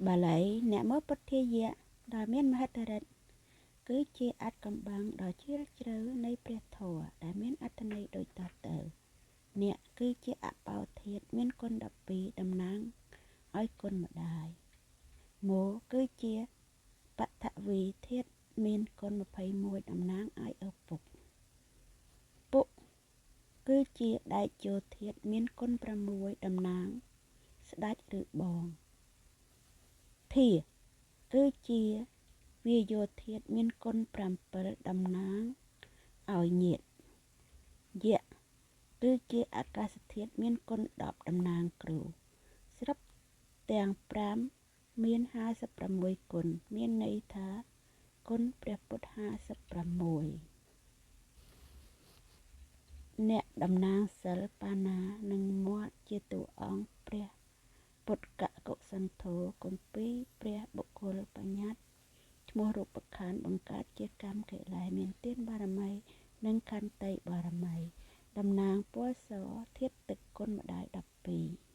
បាលីនមោពុទ្ធាយៈ ដ៏មានមហិទ្ធិឫទ្ធិ គឺជាអាថ៌កំបាំងដ៏ជ្រាលជ្រៅនៃព្រះធម៌ ដែលមានអត្ថន័យដូចតទៅ អ្នក គឺជាអាបោធាតុមានគុណ12តំណាងឲ្យគុណម្ដាយ មោគឺជាបឋវីធាតុមានគុណ21តំណាងឲ្យឪពុក ពុគឺជាដែកយោធាតុមានគុណ6តំណាងស្ដេចឬបង ធាគឺជាវាយោធាតុមានគុណ7តំណាងឲ្យញាតិ យៈគឺជាអាកាសធាតុមានគុណ10តំណាងគ្រូ សរុបទាំង5មាន56គុណ មានន័យថាគុណព្រះពុទ្ធ56 អ្នកតំណាងសិលបាណានិងមាត់ជាតួអង្គព្រះពុទ្ធកកុសន្ធោគម្ពីរព្រះបុគ្គលបញ្ញត្តិឈ្មោះរូបខណ្ឌបង្កើតជាកម្មកិលេសមានទានបារមីនិងខន្តីបារមីតំណាងពណ៌សធាតុទឹកគុណម្ដាយ12